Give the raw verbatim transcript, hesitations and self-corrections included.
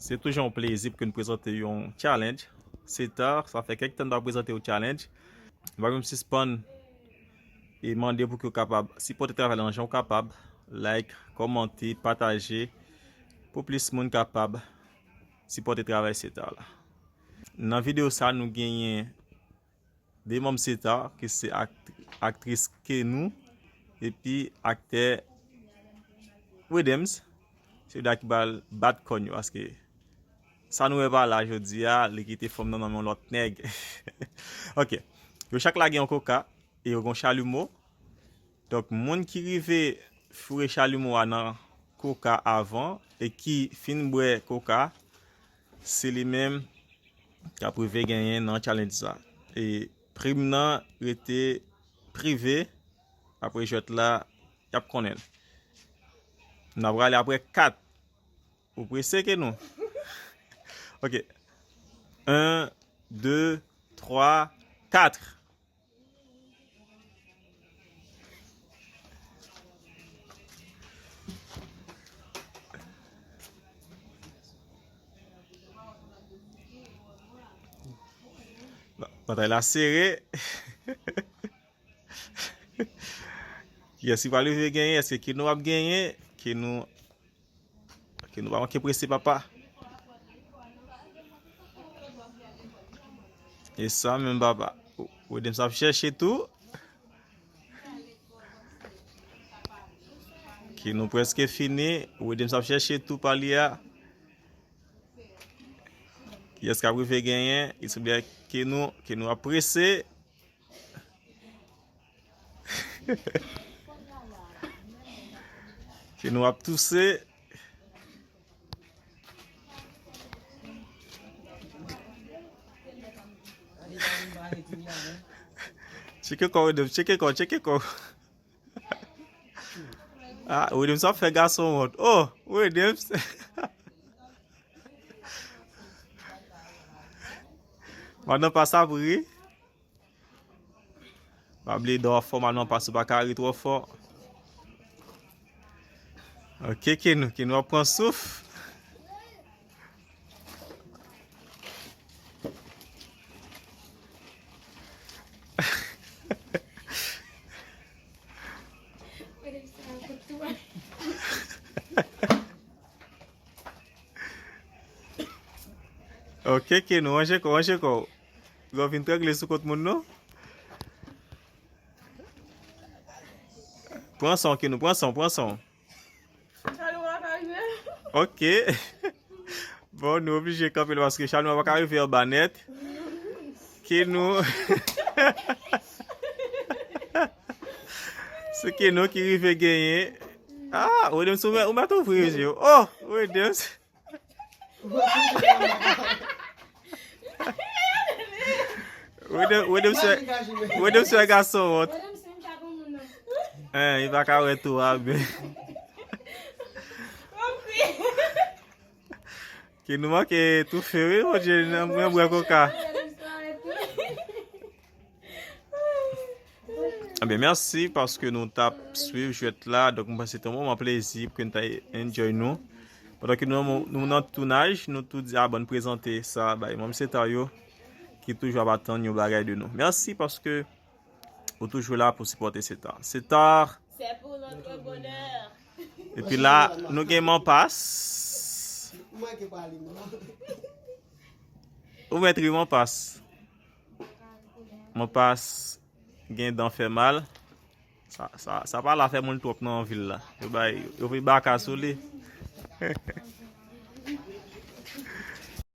Se toujou yon plezi pou ke n prezante yon challenge. Setar, sa fè kèk tan n pa prezante yon challenge. M pa menm sispann e mande pou ke w kapab sipòte travay la nan jan w kapab. Like, kòmante, pataje, pou plis moun kapab sipòte travay Setar la. Nan videyo sa, nou genyen de manm Setar, ki se akt-, aktris Kenou, epi aktè Widems, se yo ki pral bat kòn yo, paske sa nou wè pa la jodi a, li kite fanm nan nan men yon lòt nèg. Ok. Yo chak lage yon koka, e yo gen yon chalimo. Donk, moun ki rive foure chalimo a nan koka avan, e ki fin bwè koka, se li menm k ap rive genyen nan challenge sa. E prim nan rete prive, apre jwèt la, y ap konnen l. N ap rale apre kat. Ou prese Kenou? Ok. En, de, twa, kat. Ba-, batay la sere. Kiyès ki pral rive genyen? Èske Kenou ap genyen? Kenou, Kenou pa manke prese, papa. E sa menm, papa. Widems ap chèche tou. Kenou prèske fini. Widems ap chèche tou pa li a. Kiyès k ap rive genyen? Li sanble Kenou, Kenou ap prese. Kenou ap touse. Tcheke kò, Widems, tcheke kò, tcheke kò. Ah, Widems ap fè gason wont. Oh, Widems. Madan pa sa pri. Pa bliye dò fò, madan pa sou pa ka ri twò fò. Ok, Kenou, Kenou ap pran souf. Ok, Kenou, ranje kò, ranje kò. Gwo vin trangle sou kont moun, non? Pran san, Kenou, pran san, pran san. Chalimo pa ka rive. Ok. Bon, nou oblije kanpe l paske Chalimo pa ka rive anba nèt. Kenou. Se Kenou ki rive genyen. Ah, Widems, ou mèt, ou mèt ouvri je w. Oh, Widems. Widems, Widems fè, Widems fè gason wont. Hein, li pa ka wè tou a byen. Kenou manke toufe wi, Bondye, nan mwen bwè koka. Ebyen, mèsi paske nou t ap swiv jwèt la. Donk, mwen panse se te yon moman plezi pou ke nou ta enjoy nou. Pandan ke nou, nou nan tounaj, nou tou di a bon prezante sa bay manm Setar yo ki toujou ap atann yon bagay de nou. Mèsi paske ou toujou la pou sipòte Setar. Setar. C'est pour notre bonheur. Epi la, nou gen Manpas. Ou mèt ri Manpas. Manpas. Gen dan fè mal. Sa, sa, sa pa la fè moun twòp nan vil la. Yo bay, yo voye baka sou li.